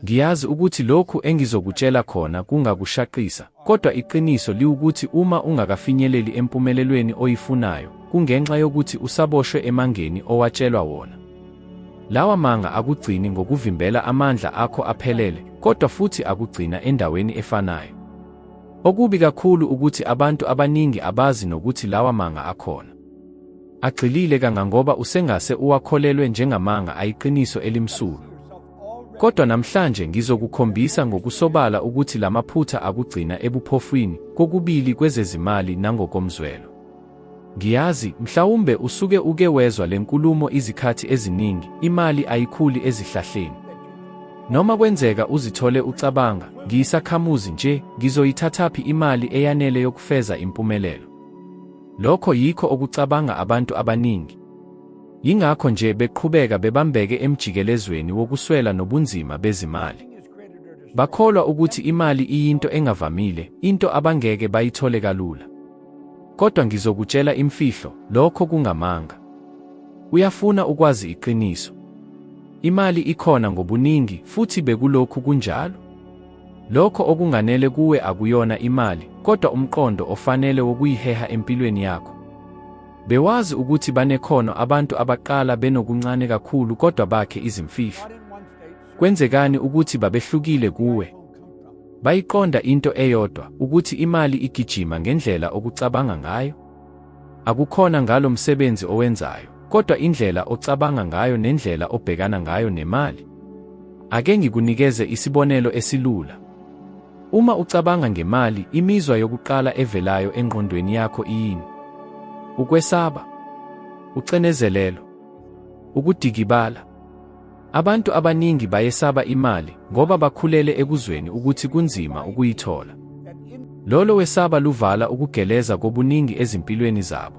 Ngiyazi ukuthi lokhu engizokutshela khona kungakushaqisa, kodwa iqiniso liwukuthi uma ungakafinyeleli empumelelweni oyifunayo, kungenxa yokuthi usaboshwe emangeni owatshelwa wona. Lawa manga akugcini ngokuvimbela amandla akho aphelele, kodwa futhi akugcina endaweni efanayo. Okubi kakhulu ukuthi abantu abaningi abazi nokuthi lawa manga akhona. Agxilile kangangoba usengase uwakholelwe njengamanga ayiqiniso elimsulwa. Kodwa namhlanje ngizokukhombisa ngokusobala ukuthi lamaphutha akugcina ebuphofwini, kokubili kwezezimali nangokomzwelo. Ngiyazi, mhlawumbe usuke uke wezwa le nkulumo izikhathi eziningi, imali ayikhuli ezihlahleni. Noma kwenzeka uzithole ucabanga, ngiyisakhamuzi nje, ngizoyithathaphi imali eyanele yokufeza impumelelo? Lokho yikho okucabanga abantu abaningi. Yingakho nje beqhubeka bebambeke emjikelezweni wokuswela nobunzima bezimali. Bakholwa ukuthi imali iyinto engavamile, into abangeke bayithole kalula. Kodwa ngizokutshela imfihlo, lokho kungamanga. Uyafuna ukwazi iqiniso. Imali ikhona ngobuningi futhi bekulokhu kunjalo. Lokho okunganele kuwe akuyona imali, kodwa umqondo ofanele wokuyiheha empilweni yakho. Bewazi ukuthi banekhono abantu abaqala benokuncane kakhulu kodwa bakhe izimfihlo. Kwenzekani ukuthi babehlukile kuwe? Bayiqonda into eyodwa, ukuthi imali igijima ngendlela okucabanga ngayo. Akukhona ngalo msebenzi owenzayo, kodwa indlela ocabanga ngayo nendlela obhekana ngayo nemali. Ake ngikunikeze isibonelo esilula. Uma ucabanga ngemali, imizwa yokuqala evelayo engqondweni yakho iyini? Ukwesaba, ucenezelelo, ukudikibala. Abantu abaningi bayesaba imali ngoba bakhulele ekuzweni ukuthi kunzima ukuyithola. Lolo wesaba luvala ukugeleza kobuningi ezimpilweni zabo.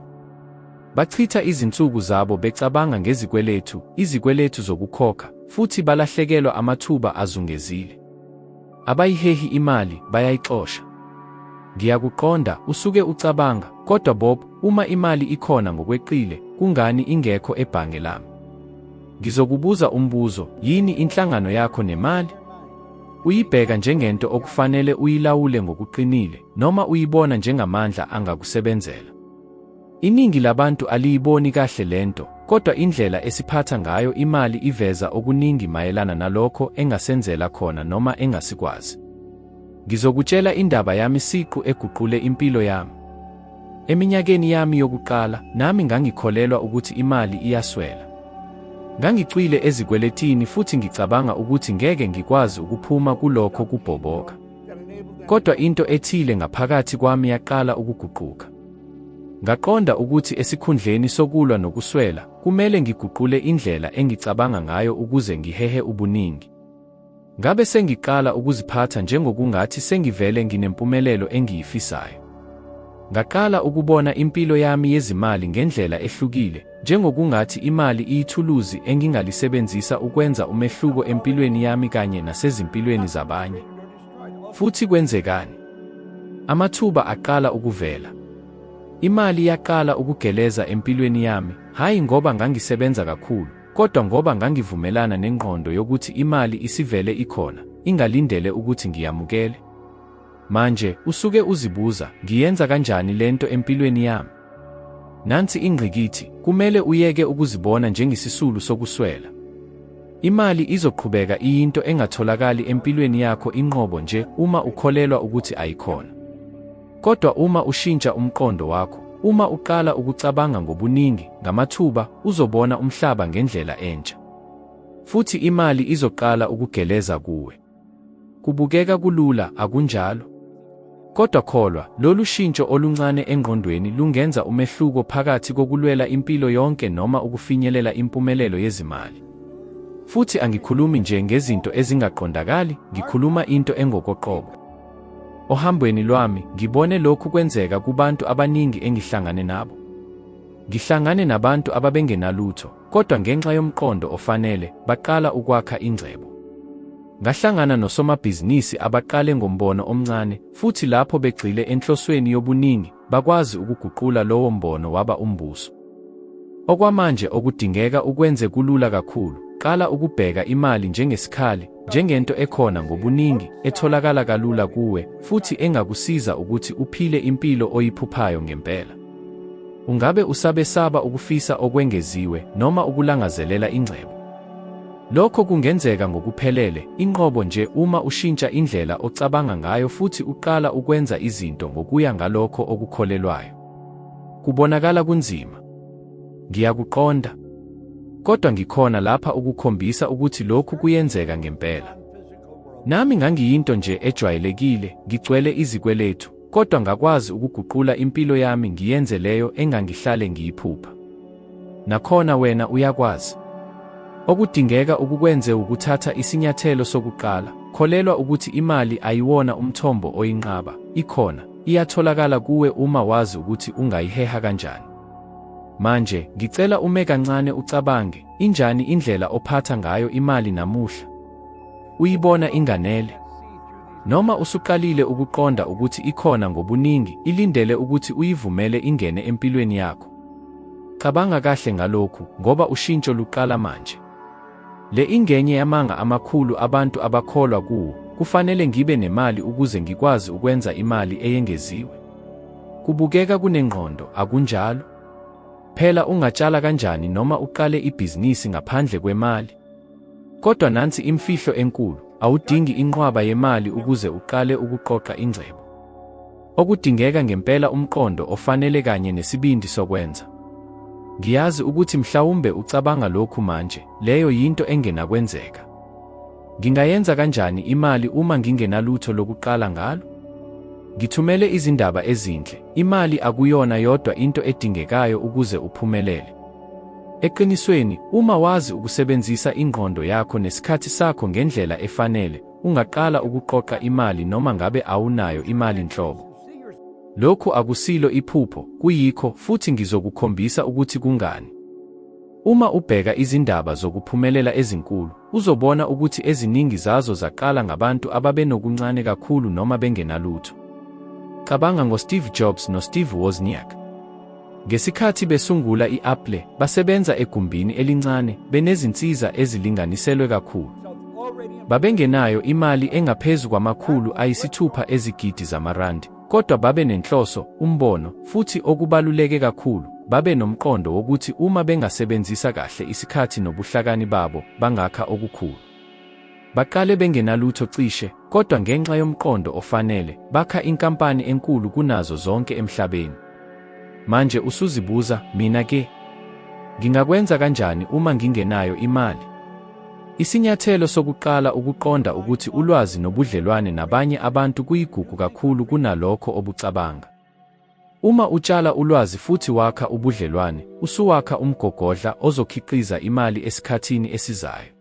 Bachitha izinsuku zabo becabanga ngezikweletu, izikweletu zokukhokha, futhi balahlekelwa amathuba azungezile. Abayihehi imali, bayayixosha. Ngiyakuqonda, usuke ucabanga, kodwa Bob, uma imali ikhona ngokweqile, kungani ingekho ebhange lami? Ngizokubuza umbuzo, yini inhlangano yakho nemali? Uyibheka njengento okufanele uyilawule ngokuqinile, noma uyibona njengamandla angakusebenzela? Iningi labantu aliyiboni kahle lento, kodwa indlela esiphatha ngayo imali iveza okuningi mayelana nalokho engasenzela khona noma engasikwazi. Ngizokutshela indaba yami siqu eguqule impilo yami. Eminyakeni yami yokuqala, nami ngangikholelwa ukuthi imali iyaswela. Ngangicwile ezikweletini futhi ngicabanga ukuthi ngeke ngikwazi ukuphuma kulokho kubhoboka. Kodwa into ethile ngaphakathi kwami yaqala ukuguquka. Ngaqonda ukuthi esikhundleni sokulwa nokuswela, kumele ngiguqule indlela engicabanga ngayo ukuze ngihehe ubuningi. Ngabe sengiqala ukuziphatha njengokungathi sengivele nginempumelelo engiyifisayo. Ngaqala ukubona impilo yami yezimali ngendlela ehlukile, njengokungathi imali iyithuluzi engingalisebenzisa ukwenza umehluko empilweni yami kanye nasezimpilweni zabanye. Futhi kwenzekani? Amathuba aqala ukuvela. Imali yaqala ukugeleza empilweni yami, hhayi ngoba ngangisebenza kakhulu, kodwa ngoba ngangivumelana nengqondo yokuthi imali isivele ikhona, ingalindele ukuthi ngiyamukele. Manje, usuke uzibuza, ngiyenza kanjani lento empilweni yami? Nansi ingqikithi, kumele uyeke ukuzibona njengesisulu sokuswela. Imali izoqhubeka iyinto engatholakali empilweni yakho inqobo nje uma ukholelwa ukuthi ayikhona. Kodwa uma ushintsha umqondo wakho, uma uqala ukucabanga ngobuningi, ngamathuba, uzobona umhlaba ngendlela entsha. Futhi imali izoqala ukugeleza kuwe. Kubukeka kulula, akunjalo? Kodwa kholwa, lolu shintsho oluncane engqondweni lungenza umehluko phakathi kokulwela impilo yonke noma ukufinyelela impumelelo yezimali. Futhi angikhulumi nje ngezinto ezingaqondakali, ngikhuluma into engokoqobo. Ohambweni lwami, ngibone lokhu kwenzeka kubantu abaningi engihlangane nabo. Ngihlangane nabantu ababengenalutho, kodwa ngenxa yomqondo ofanele, baqala ukwakha ingcebo. Ngahlangana nosomabhizinisi abaqale ngombono omncane, futhi lapho begxile enhlosweni yobuningi, bakwazi ukuguqula lowo mbono waba umbuso. Okwamanje okudingeka ukwenze kulula kakhulu. Qala ukubheka imali njengesikhali, njengento ekhona ngobuningi, etholakala kalula kuwe, futhi engakusiza ukuthi uphile impilo oyiphuphayo ngempela. Ungabe usabesaba ukufisa okwengeziwe noma ukulangazelela ingcebo. Lokho kungenzeka ngokuphelele, inqobo nje uma ushintsha indlela ocabanga ngayo futhi uqala ukwenza izinto ngokuya ngalokho okukholelwayo. Kubonakala kunzima. Ngiyakuqonda. Kodwa ngikhona lapha ukukhombisa ukuthi lokhu kuyenzeka ngempela. Nami ngangiyinto nje ejwayelekile, ngigcwele izikweletu, kodwa ngakwazi ukuguqula impilo yami ngiyenze leyo engangihlale ngiyiphupha. Nakhona wena uyakwazi. Okudingeka ukukwenze wukuthatha isinyathelo sokuqala, kholelwa ukuthi imali ayiwona umthombo oyinqaba, ikhona, iyatholakala kuwe uma wazi ukuthi ungayiheha kanjani. Manje, ngicela ume kancane ucabange, injani indlela ophatha ngayo imali namuhla? Uyibona inganele? Noma usuqalile ukuqonda ukuthi ikhona ngobuningi, ilindele ukuthi uyivumele ingene empilweni yakho? Cabanga kahle ngalokhu, ngoba ushintsho luqala manje. Le ingenye yamanga amakhulu abantu abakholwa kuwo, kufanele ngibe nemali ukuze ngikwazi ukwenza imali eyengeziwe. Kubukeka kunengqondo, akunjalo? Phela ungatshala kanjani noma uqale ibhizinisi ngaphandle kwemali? Kodwa nansi imfihlo enkulu, awudingi inqwaba yemali ukuze uqale ukuqoqa ingcebo. Okudingeka ngempela umqondo ofanele kanye nesibindi sokwenza. Ngiyazi ukuthi mhlawumbe ucabanga lokhu manje, leyo yinto engenakwenzeka. Ngingayenza kanjani imali uma ngingenalutho lokuqala ngalo? Ngithumele izindaba ezinhle, imali akuyona yodwa into edingekayo ukuze uphumelele. Eqinisweni, uma wazi ukusebenzisa ingqondo yakho nesikhathi sakho ngendlela efanele, ungaqala ukuqoqa imali noma ngabe awunayo imali nhlobo. Lokhu akusilo iphupho, kuyikho, futhi ngizokukhombisa ukuthi kungani. Uma ubheka izindaba zokuphumelela ezinkulu, uzobona ukuthi eziningi zazo zaqala ngabantu ababenokuncane kakhulu noma bengenalutho. Cabanga ngoSteve Jobs noSteve Wozniak. Ngesikhathi besungula i-Apple, basebenza egumbini elincane, benezinsiza ezilinganiselwe kakhulu. Babengenayo imali engaphezu kwama-600 ezigidi zamarandi, kodwa babe nenhloso, umbono, futhi okubaluleke kakhulu, babe nomqondo wokuthi uma bengasebenzisa kahle isikhathi nobuhlakani babo, bangakha okukhulu. Baqale bengenalutho cishe, kodwa ngenxa yomqondo ofanele, bakha inkampani enkulu kunazo zonke emhlabeni. Manje usuzibuza, mina ke? Ngingakwenza kanjani uma ngingenayo imali? Isinyathelo sokuqala ukuqonda ukuthi ulwazi nobudlelwane nabanye abantu kuyigugu kakhulu kunalokho obucabanga. Uma utshala ulwazi futhi wakha ubudlelwane, usuwakha umgogodla ozokhiqiza imali esikhathini esizayo.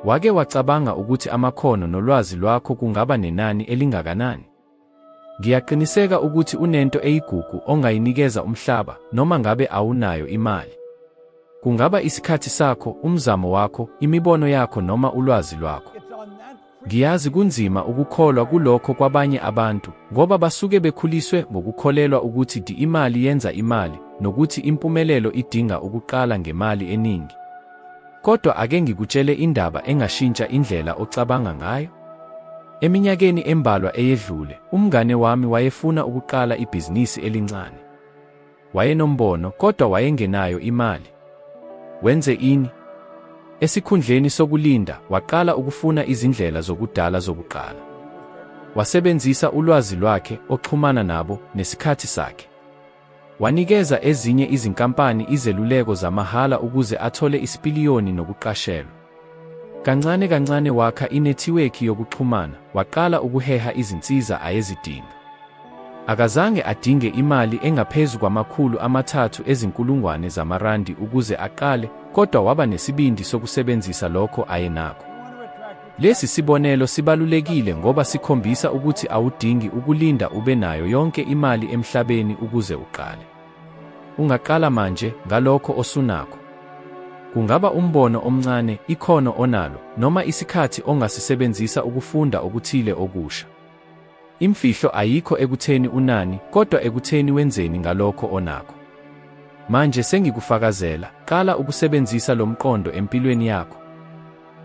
Wake wacabanga ukuthi amakhono nolwazi lwakho kungaba nenani elingakanani? Ngiyaqiniseka ukuthi unento eyigugu ongayinikeza umhlaba, noma ngabe awunayo imali. Kungaba isikhathi sakho, umzamo wakho, imibono yakho noma ulwazi lwakho. Ngiyazi kunzima ukukholwa kulokho kwabanye abantu, ngoba basuke bekhuliswe ngokukholelwa ukuthi di imali yenza imali, nokuthi impumelelo idinga ukuqala ngemali eningi. Kodwa ake ngikutshele indaba engashintsha indlela ocabanga ngayo. Eminyakeni embalwa eyedlule, umngane wami wayefuna ukuqala ibhizinisi elincane. Wayenombono, kodwa wayengenayo imali. Wenze ini? Esikhundleni sokulinda, waqala ukufuna izindlela zokudala zokuqala. Wasebenzisa ulwazi lwakhe, oxhumana nabo, nesikhathi sakhe. Wanikeza ezinye izinkampani izeluleko zamahhala ukuze athole isipiliyoni nokuqashelwa. Kancane kancane wakha inethiwekhi yokuxhumana, waqala ukuheha izinsiza ayezidinga. Akazange adinge imali engaphezu kwama-300 ezinkulungwane zamarandi ukuze aqale, kodwa waba nesibindi sokusebenzisa lokho ayenakho. Lesi sibonelo sibalulekile ngoba sikhombisa ukuthi awudingi ukulinda ube nayo yonke imali emhlabeni ukuze uqale. Ungaqala manje ngalokho osunakho. Kungaba umbono omncane, ikhono onalo, noma isikhathi ongasisebenzisa ukufunda okuthile okusha. Imfihlo ayikho ekutheni unani, kodwa ekutheni wenzeni ngalokho onakho. Manje sengikufakazela, qala ukusebenzisa lo mqondo empilweni yakho.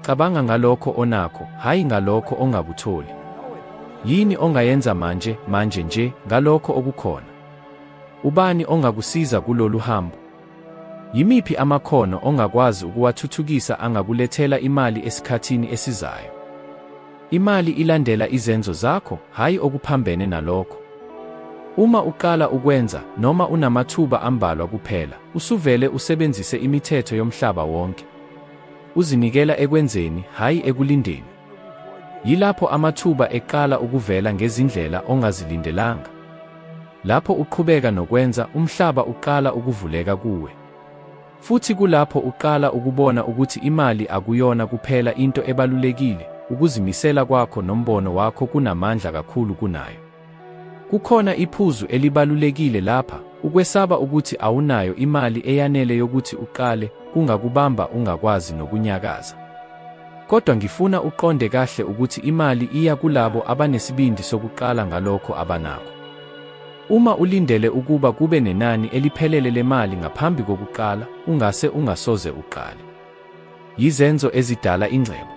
Cabanga ngalokho onakho, hhayi ngalokho ongakutholi. Yini ongayenza manje, manje nje, ngalokho okukhona? Ubani ongakusiza kulolu hambo? Yimiphi amakhono ongakwazi ukuwathuthukisa angakulethela imali esikhathini esizayo? Imali ilandela izenzo zakho, hhayi okuphambene nalokho. Uma uqala ukwenza, noma unamathuba ambalwa kuphela, usuvele usebenzise imithetho yomhlaba wonke. Uzinikela ekwenzeni, hhayi ekulindeni. Yilapho amathuba eqala ukuvela ngezindlela ongazilindelanga. Lapho uqhubeka nokwenza, umhlaba uqala ukuvuleka kuwe. Futhi kulapho uqala ukubona ukuthi imali akuyona kuphela into ebalulekile, ukuzimisela kwakho nombono wakho kunamandla kakhulu kunayo. Kukhona iphuzu elibalulekile lapha, ukwesaba ukuthi awunayo imali eyanele yokuthi uqale, kungakubamba ungakwazi nokunyakaza. Kodwa ngifuna uqonde kahle ukuthi imali iya kulabo abanesibindi sokuqala ngalokho abanakho. Uma ulindele ukuba kube nenani eliphelele lemali ngaphambi kokuqala, ungase ungasoze uqale. Yizenzo ezidala ingcebo.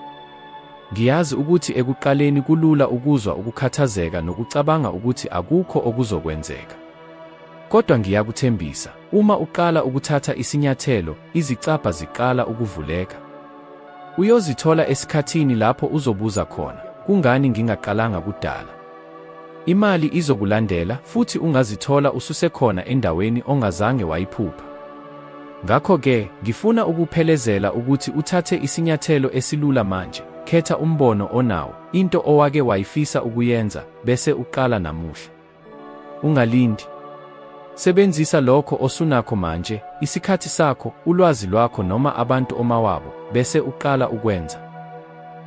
Ngiyazi ukuthi ekuqaleni kulula ukuzwa ukukhathazeka nokucabanga ukuthi akukho okuzokwenzeka. Kodwa ngiyakuthembisa, uma uqala ukuthatha isinyathelo, izicabha ziqala ukuvuleka. Uyozithola esikhathini lapho uzobuza khona, Kungani ngingaqalanga kudala? Imali izokulandela futhi ungazithola ususekhona endaweni ongazange wayiphupha. Ngakho-ke, ngifuna ukuphelezela ukuthi uthathe isinyathelo esilula manje, khetha umbono onawo, into owake wayifisa ukuyenza, bese uqala namuhla. Ungalindi. Sebenzisa lokho osunakho manje, isikhathi sakho, ulwazi lwakho noma abantu omawabo, bese uqala ukwenza.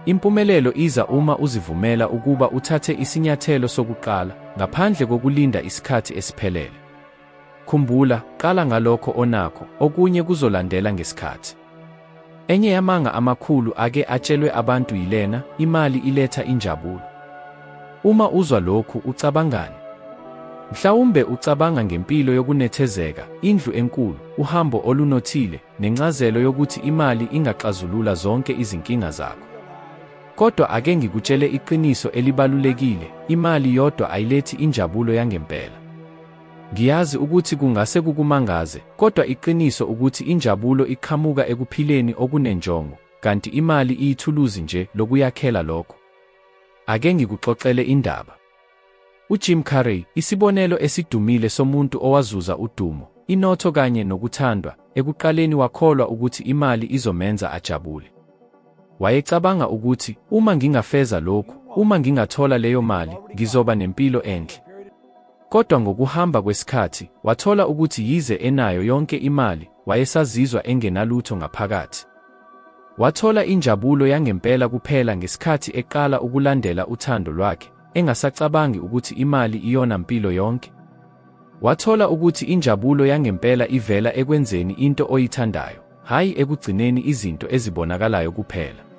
Impumelelo iza uma uzivumela ukuba uthathe isinyathelo sokuqala, ngaphandle kokulinda isikhathi esiphelele. Khumbula, qala ngalokho onakho, okunye kuzolandela ngesikhathi. Enye yamanga amakhulu ake atshelwe abantu yilena, imali iletha injabulo. Uma uzwa lokhu, ucabangani? Mhlawumbe ucabanga ngempilo yokunethezeka, indlu enkulu, uhambo olunothile, nencazelo yokuthi imali ingaxazulula zonke izinkinga zakho. Kodwa ake ngikutshele iqiniso elibalulekile, imali yodwa ayilethi injabulo yangempela. Ngiyazi ukuthi kungase kukumangaze, kodwa iqiniso ukuthi injabulo iqhamuka ekuphileni okunenjongo, kanti imali iyithuluzi nje lokuyakhela lokho. Ake ngikuxoxele indaba. UJim Carrey, isibonelo esidumile somuntu owazuza udumo, inotho kanye nokuthandwa, ekuqaleni wakholwa ukuthi imali izomenza ajabule. Wayecabanga ukuthi, uma ngingafeza lokhu, uma ngingathola leyo mali, ngizoba nempilo enhle. Kodwa ngokuhamba kwesikhathi, wathola ukuthi yize enayo yonke imali, wayesazizwa engenalutho ngaphakathi. Wathola injabulo yangempela kuphela ngesikhathi eqala ukulandela uthando lwakhe, engasacabangi ukuthi imali iyona mpilo yonke. Wathola ukuthi injabulo yangempela ivela ekwenzeni into oyithandayo, hhayi ekugcineni izinto ezibonakalayo kuphela.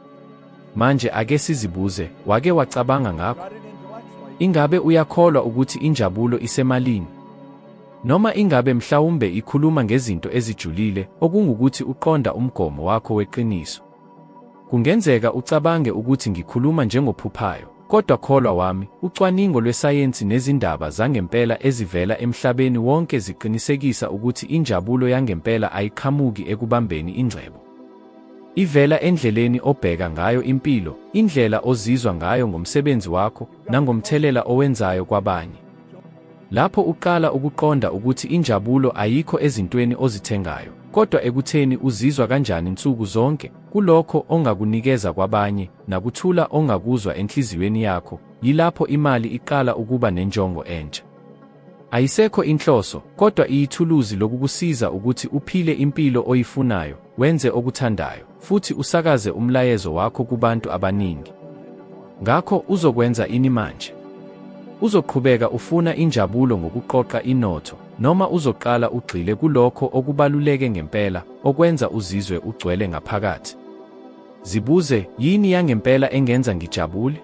Manje ake sizibuze, wake wacabanga ngakho? Ingabe uyakholwa ukuthi injabulo isemalini? Noma ingabe mhlawumbe ikhuluma ngezinto ezijulile, okungukuthi uqonda umgomo wakho weqiniso? Kungenzeka ucabange ukuthi ngikhuluma njengophuphayo, kodwa kholwa wami, ucwaningo lwesayensi nezindaba zangempela ezivela emhlabeni wonke ziqinisekisa ukuthi injabulo yangempela ayiqhamuki ekubambeni ingcebo. Ivela endleleni obheka ngayo impilo, indlela ozizwa ngayo ngomsebenzi wakho, nangomthelela owenzayo kwabanye. Lapho uqala ukuqonda ukuthi injabulo ayikho ezintweni ozithengayo, kodwa ekutheni uzizwa kanjani nsuku zonke, kulokho ongakunikeza kwabanye, nakuthula ongakuzwa enhliziyweni yakho, yilapho imali iqala ukuba nenjongo entsha. Ayisekho inhloso, kodwa iyithuluzi lokukusiza ukuthi uphile impilo oyifunayo, wenze okuthandayo, futhi usakaze umlayezo wakho kubantu abaningi. Ngakho uzokwenza ini manje? Uzoqhubeka ufuna injabulo ngokuqoqa inotho, noma uzoqala ugxile kulokho okubaluleke ngempela, okwenza uzizwe ugcwele ngaphakathi? Zibuze, yini yangempela engenza ngijabule?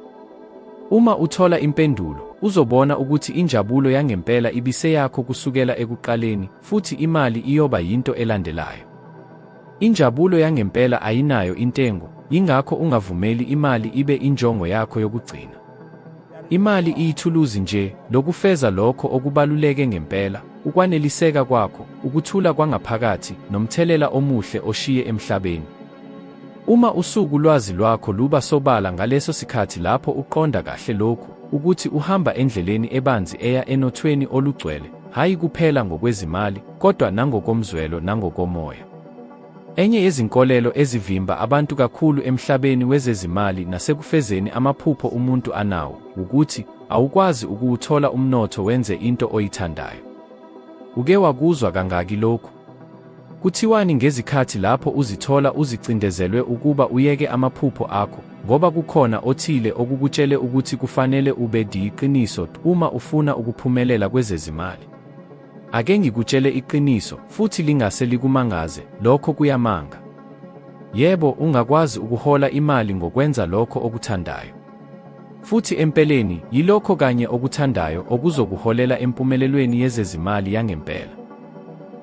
Uma uthola impendulo, uzobona ukuthi injabulo yangempela ibiseyakho kusukela ekuqaleni, futhi imali iyoba yinto elandelayo. Injabulo yangempela ayinayo intengo, Yingakho ungavumeli imali ibe injongo yakho yokugcina. Imali iyithuluzi nje lokufeza lokho okubaluleke ngempela, ukwaneliseka kwakho, ukuthula kwangaphakathi, nomthelela omuhle oshiye emhlabeni. Uma usuku lwazi lwakho luba sobala ngaleso sikhathi lapho uqonda kahle lokhu, ukuthi uhamba endleleni ebanzi eya enothweni olugcwele, hhayi kuphela ngokwezimali, kodwa nangokomzwelo nangokomoya. Enye yezinkolelo ezivimba abantu kakhulu emhlabeni wezezimali nasekufezeni amaphupho umuntu anawo, wukuthi awukwazi ukuwuthola umnotho wenze into oyithandayo. Uke wakuzwa kangaki lokhu? Kuthiwani ngezikhathi lapho uzithola uzicindezelwe ukuba uyeke amaphupho akho ngoba kukhona othile okukutshele ukuthi kufanele ube diyiqiniso uma ufuna ukuphumelela kwezezimali? Ake ngikutshele iqiniso, futhi lingase likumangaze, lokho kuyamanga. Yebo, ungakwazi ukuhola imali ngokwenza lokho okuthandayo. Futhi empeleni, yilokho kanye okuthandayo okuzokuholela empumelelweni yezezimali yangempela.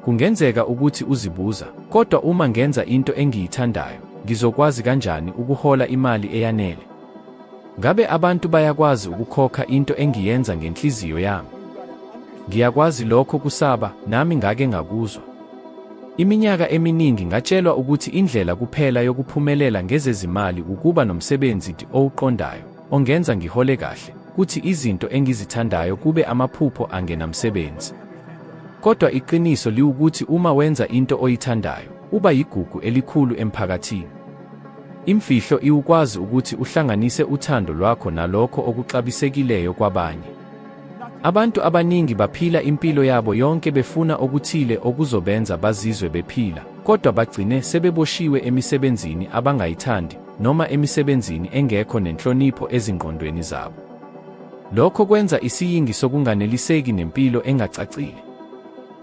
Kungenzeka ukuthi uzibuza, kodwa uma ngenza into engiyithandayo, ngizokwazi kanjani ukuhola imali eyanele? Ngabe abantu bayakwazi ukukhokha into engiyenza ngenhliziyo yami? Ngiyakwazi lokho kusaba, nami ngake ngakuzwa. Iminyaka eminingi ngatshelwa ukuthi indlela kuphela yokuphumelela ngezezimali wukuba nomsebenzi owuqondayo, ongenza ngihole kahle, kuthi izinto engizithandayo kube amaphupho angenamsebenzi. Kodwa iqiniso liwukuthi uma wenza into oyithandayo, uba yigugu elikhulu emphakathini. Imfihlo iwukwazi ukuthi uhlanganise uthando lwakho nalokho okuxabisekileyo kwabanye. Abantu abaningi baphila impilo yabo yonke befuna okuthile okuzobenza bazizwe bephila, kodwa bagcine sebeboshiwe emisebenzini abangayithandi noma emisebenzini engekho nenhlonipho ezingqondweni zabo. Lokho kwenza isiyingi sokunganeliseki nempilo engacacile.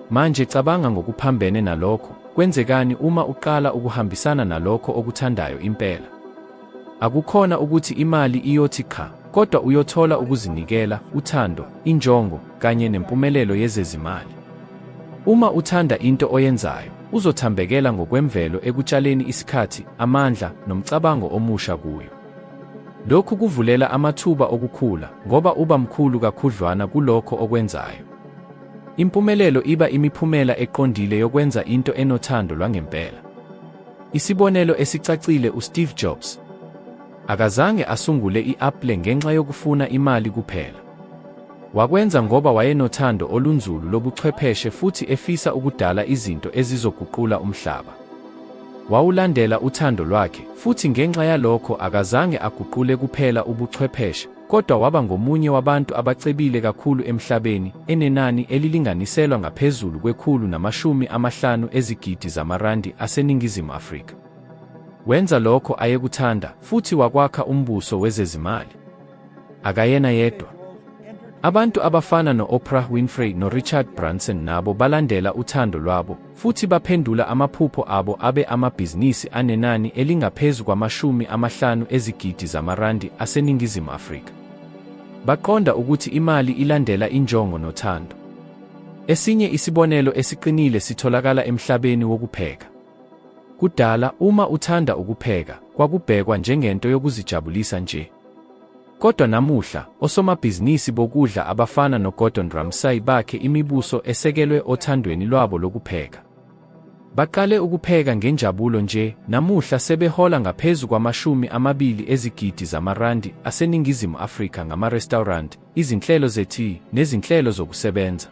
Manje cabanga ngokuphambene nalokho, kwenzekani uma uqala ukuhambisana nalokho okuthandayo impela? Akukhona ukuthi imali iyothi qha, kodwa uyothola ukuzinikela, uthando, injongo, kanye nempumelelo yezezimali. Uma uthanda into oyenzayo, uzothambekela ngokwemvelo ekutshaleni isikhathi, amandla, nomcabango omusha kuyo. Lokhu kuvulela amathuba okukhula, ngoba uba mkhulu kakhudlwana kulokho okwenzayo. Impumelelo iba imiphumela eqondile yokwenza into enothando lwangempela. Isibonelo esicacile uSteve Jobs. Akazange asungule i-Apple ngenxa yokufuna imali kuphela. Wakwenza ngoba wayenothando olunzulu lobuchwepheshe futhi efisa ukudala izinto ezizoguqula umhlaba. Wawulandela uthando lwakhe, futhi ngenxa yalokho akazange aguqule kuphela ubuchwepheshe, kodwa waba ngomunye wabantu abacebile kakhulu emhlabeni, enenani elilinganiselwa ngaphezulu kwe-150 ezigidi zamarandi aseNingizimu Afrika. Wenza lokho ayekuthanda, futhi wakwakha umbuso wezezimali. Akayena yedwa. Abantu abafana no-Oprah Winfrey noRichard Branson nabo balandela uthando lwabo, futhi baphendula amaphupho abo abe amabhizinisi anenani elingaphezu kwama-50 ezigidi zamarandi aseNingizimu Afrika. Baqonda ukuthi imali ilandela injongo nothando. Esinye isibonelo esiqinile sitholakala emhlabeni wokupheka. Kudala, uma uthanda ukupheka, kwakubhekwa njengento yokuzijabulisa nje. Kodwa namuhla, osomabhizinisi bokudla abafana noGordon Ramsay bakhe imibuso esekelwe othandweni lwabo lokupheka. Baqale ukupheka ngenjabulo nje, namuhla sebehola ngaphezu kwama-20 ezigidi zamarandi aseNingizimu Afrika ngama-restaurant, izinhlelo ze-tea, nezinhlelo zokusebenza.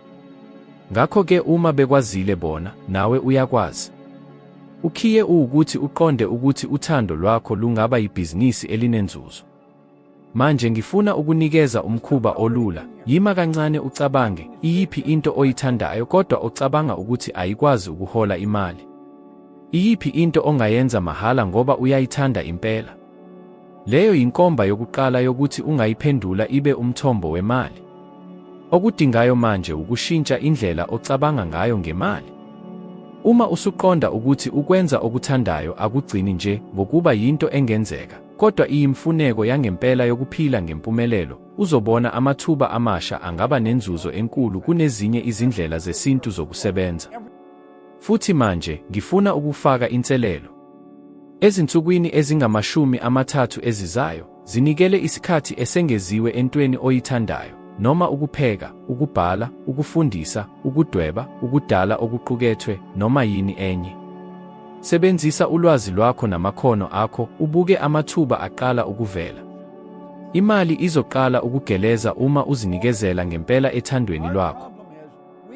Ngakho-ke uma bekwazile bona, nawe uyakwazi. Ukhiye uwukuthi uqonde ukuthi uthando lwakho lungaba yibhizinisi elinenzuzo. Manje ngifuna ukunikeza umkhuba olula. Yima kancane ucabange, iyiphi into oyithandayo kodwa ocabanga ukuthi ayikwazi ukuhola imali? Iyiphi into ongayenza mahhala ngoba uyayithanda impela? Leyo yinkomba yokuqala yokuthi ungayiphendula ibe umthombo wemali. Okudingayo manje wukushintsha indlela ocabanga ngayo ngemali. Uma usuqonda ukuthi ukwenza okuthandayo akugcini nje ngokuba yinto engenzeka, kodwa iyimfuneko yangempela yokuphila ngempumelelo, uzobona amathuba amasha angaba nenzuzo enkulu kunezinye izindlela zesintu zokusebenza. Futhi manje, ngifuna ukufaka inselelo. Ezinsukwini ezingama-30 ezizayo, zinikele isikhathi esengeziwe entweni oyithandayo, noma ukupheka, ukubhala, ukufundisa, ukudweba, ukudala okuqukethwe, noma yini enye. Sebenzisa ulwazi lwakho namakhono akho ubuke amathuba aqala ukuvela. Imali izoqala ukugeleza uma uzinikezela ngempela ethandweni lwakho.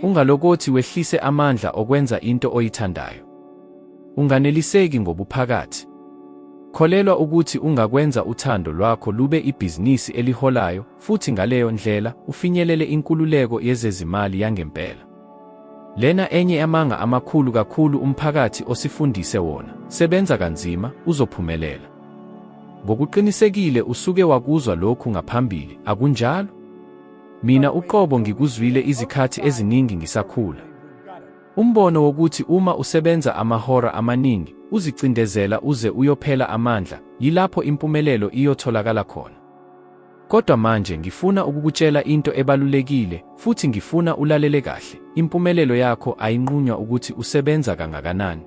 Ungalokothi wehlise amandla okwenza into oyithandayo. Unganeliseki ngobuphakathi. Kholelwa ukuthi ungakwenza uthando lwakho lube ibhizinisi eliholayo futhi ngaleyo ndlela ufinyelele inkululeko yezezimali yangempela. Lena enye yamanga amakhulu kakhulu umphakathi osifundise wona, sebenza kanzima, uzophumelela. Ngokuqinisekile usuke wakuzwa lokhu ngaphambili, akunjalo? Mina uqobo ngikuzwile izikhathi eziningi ngisakhula. Umbono wokuthi uma usebenza amahora amaningi, uzicindezela uze uyophela amandla, yilapho impumelelo iyotholakala khona. Kodwa manje ngifuna ukukutshela into ebalulekile, futhi ngifuna ulalele kahle, impumelelo yakho ayinqunywa ukuthi usebenza kangakanani.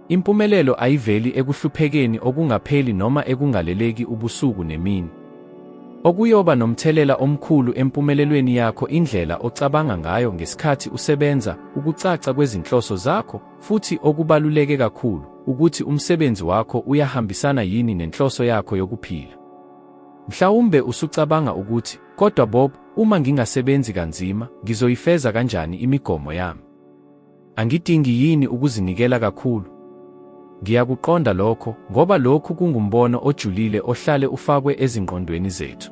Impumelelo ayiveli ekuhluphekeni okungapheli noma ekungaleleki ubusuku nemini. Okuyoba nomthelela omkhulu empumelelweni yakho indlela ocabanga ngayo ngesikhathi usebenza, ukucaca kwezinhloso zakho, futhi okubaluleke kakhulu, ukuthi umsebenzi wakho uyahambisana yini nenhloso yakho yokuphila. Mhlawumbe usucabanga ukuthi, Kodwa Bob, uma ngingasebenzi kanzima, ngizoyifeza kanjani imigomo yami? Angidingi yini ukuzinikela kakhulu? Ngiyakuqonda lokho, ngoba lokhu kungumbono ojulile ohlale ufakwe ezingqondweni zethu.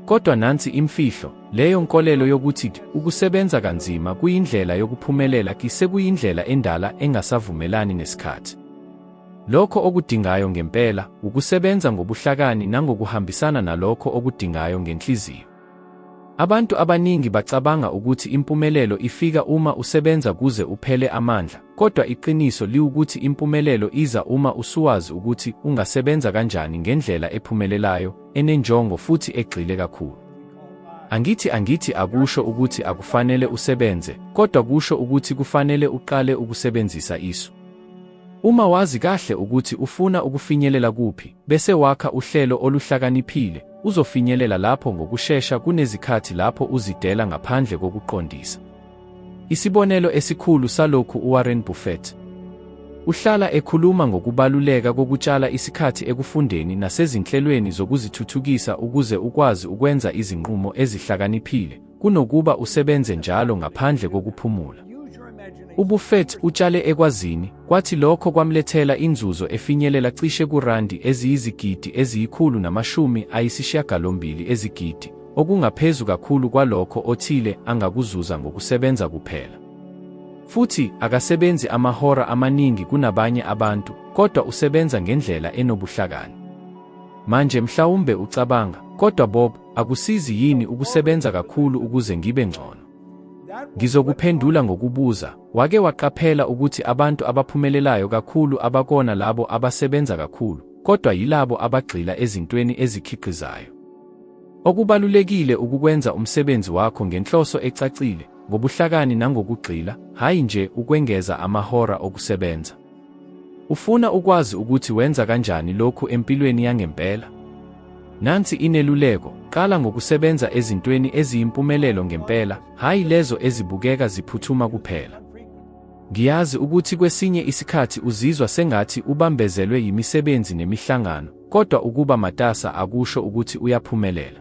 Kodwa nansi imfihlo, leyo nkolelo yokuthi ukusebenza kanzima kuyindlela yokuphumelela kisekuyindlela endala engasavumelani nesikhathi. Lokho okudingayo ngempela, wukusebenza ngobuhlakani nangokuhambisana nalokho okudingayo ngenhliziyo. Abantu abaningi bacabanga ukuthi impumelelo ifika uma usebenza kuze uphele amandla, kodwa iqiniso liwukuthi impumelelo iza uma usuwazi ukuthi ungasebenza kanjani ngendlela ephumelelayo, enenjongo futhi egxile kakhulu. Angithi angithi akusho ukuthi akufanele usebenze, kodwa kusho ukuthi kufanele uqale ukusebenzisa isu. Uma wazi kahle ukuthi ufuna ukufinyelela kuphi, bese wakha uhlelo oluhlakaniphile, uzofinyelela lapho ngokushesha kunezikhathi lapho uzidela ngaphandle kokuqondisa. Isibonelo esikhulu salokhu uWarren Buffett. Uhlala ekhuluma ngokubaluleka kokutshala isikhathi ekufundeni nasezinhlelweni zokuzithuthukisa ukuze ukwazi ukwenza izinqumo ezihlakaniphile, kunokuba usebenze njalo ngaphandle kokuphumula. UBuffett utshale ekwazini, kwathi lokho kwamlethela inzuzo efinyelela cishe kurandi eziyizigidi eziyi-180 ezigidi, okungaphezu kakhulu kwalokho othile angakuzuza ngokusebenza kuphela. Futhi akasebenzi amahora amaningi kunabanye abantu, kodwa usebenza ngendlela enobuhlakani. Manje mhlawumbe ucabanga, kodwa Bob, akusizi yini ukusebenza kakhulu ukuze ngibe ngcono? Ngizokuphendula ngokubuza, wake waqaphela ukuthi abantu abaphumelelayo kakhulu abakona labo abasebenza kakhulu, kodwa yilabo abagxila ezintweni ezikhiqizayo. Okubalulekile ukukwenza umsebenzi wakho ngenhloso ecacile, ngobuhlakani nangokugxila, hhayi nje ukwengeza amahora okusebenza. Ufuna ukwazi ukuthi wenza kanjani lokhu empilweni yangempela? Nansi ineluleko, qala ngokusebenza ezintweni eziyimpumelelo ngempela, hhayi lezo ezibukeka ziphuthuma kuphela. Ngiyazi ukuthi kwesinye isikhathi uzizwa sengathi ubambezelwe yimisebenzi nemihlangano, kodwa ukuba matasa akusho ukuthi uyaphumelela.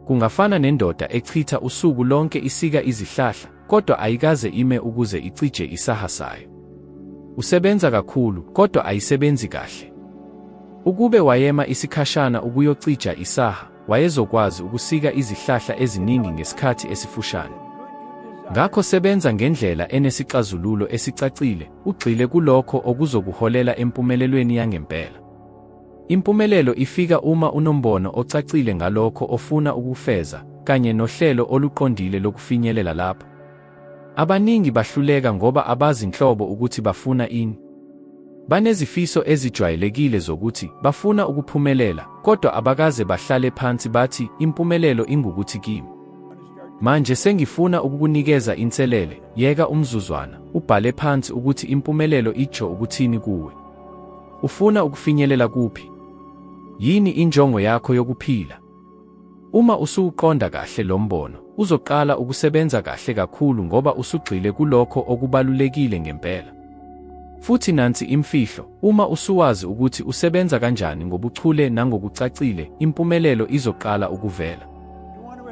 Kungafana nendoda echitha usuku lonke isika izihlahla, kodwa ayikaze ime ukuze icije isaha sayo. Usebenza kakhulu, kodwa ayisebenzi kahle. Ukube wayema isikhashana ukuyocija isaha, wayezokwazi ukusika izihlahla eziningi ngesikhathi esifushane. Ngakho sebenza ngendlela enesixazululo esicacile, ugxile kulokho okuzokuholela empumelelweni yangempela. Impumelelo ifika uma unombono ocacile ngalokho ofuna ukufeza, kanye nohlelo oluqondile lokufinyelela lapho. Abaningi bahluleka ngoba abazi nhlobo ukuthi bafuna ini. Banezifiso ezijwayelekile zokuthi bafuna ukuphumelela, kodwa abakaze bahlale phansi bathi impumelelo ingukuthi kimi. Manje sengifuna ukukunikeza inselele, yeka umzuzwana, ubhale phansi ukuthi impumelelo ijo ukuthini kuwe. Ufuna ukufinyelela kuphi? Yini injongo yakho yokuphila? Uma usuwuqonda kahle lo mbono, uzoqala ukusebenza kahle kakhulu ngoba usugxile kulokho okubalulekile ngempela. Futhi nansi imfihlo, uma usuwazi ukuthi usebenza kanjani ngobuchule nangokucacile, impumelelo izoqala ukuvela.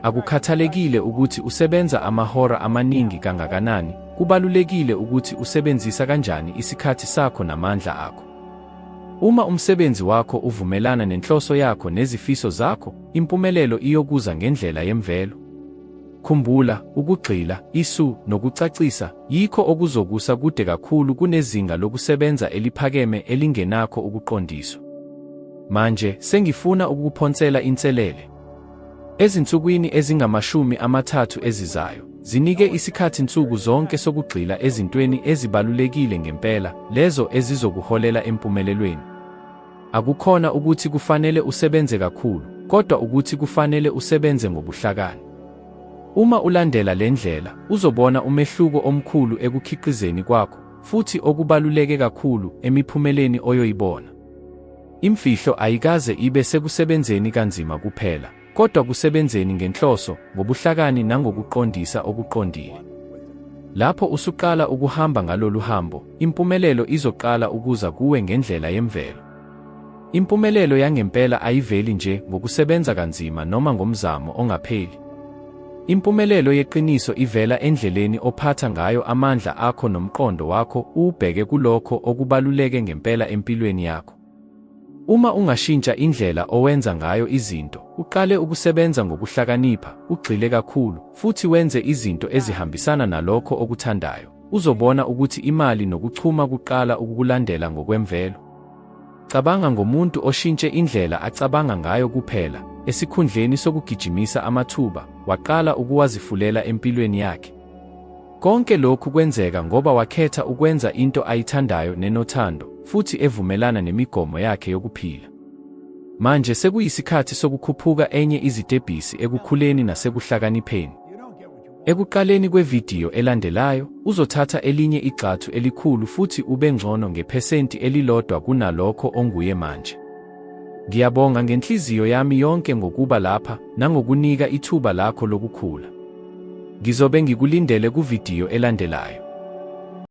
Akukhathalekile ukuthi usebenza amahora amaningi kangakanani, kubalulekile ukuthi usebenzisa kanjani isikhathi sakho namandla akho. Uma umsebenzi wakho uvumelana nenhloso yakho nezifiso zakho, impumelelo iyokuza ngendlela yemvelo. Khumbula, ukugxila, isu, nokucacisa, yikho okuzokusa kude kakhulu kunezinga lokusebenza eliphakeme elingenakho ukuqondiswa. Manje, sengifuna ukukuphonsela inselele. Ezinsukwini ezingama-30 ezizayo, zinike isikhathi nsuku zonke sokugxila ezintweni ezibalulekile ngempela, lezo ezizokuholela empumelelweni. Akukhona ukuthi kufanele usebenze kakhulu, kodwa ukuthi kufanele usebenze ngobuhlakani. Uma ulandela le ndlela, uzobona umehluko omkhulu ekukhiqizeni kwakho, futhi okubaluleke kakhulu, emiphumeleni oyoyibona. Imfihlo ayikaze ibe sekusebenzeni kanzima kuphela, kodwa kusebenzeni ngenhloso, ngobuhlakani nangokuqondisa okuqondile. Lapho usuqala ukuhamba ngalolu hambo, impumelelo izoqala ukuza kuwe ngendlela yemvelo. Impumelelo yangempela ayiveli nje ngokusebenza kanzima noma ngomzamo ongapheli. Impumelelo yeqiniso ivela endleleni ophatha ngayo amandla akho nomqondo wakho uwubheke kulokho okubaluleke ngempela empilweni yakho. Uma ungashintsha indlela owenza ngayo izinto, uqale ukusebenza ngokuhlakanipha, ugxile kakhulu, futhi wenze izinto ezihambisana nalokho okuthandayo, uzobona ukuthi imali nokuchuma kuqala ukukulandela ngokwemvelo. Cabanga ngomuntu oshintshe indlela acabanga ngayo kuphela, esikhundleni sokugijimisa amathuba, waqala ukuwazifulela empilweni yakhe. Konke lokhu kwenzeka ngoba wakhetha ukwenza into ayithandayo nenothando, futhi evumelana nemigomo yakhe yokuphila. Manje sekuyisikhathi sokukhuphuka enye izitebhisi ekukhuleni nasekuhlakanipheni. Ekuqaleni kwevidiyo elandelayo, uzothatha elinye igxathu elikhulu futhi ube ngcono ngephesenti elilodwa kunalokho onguye manje. Ngiyabonga ngenhliziyo yami yonke ngokuba lapha nangokunika ithuba lakho lokukhula. Ngizobe ngikulindele kuvidiyo elandelayo.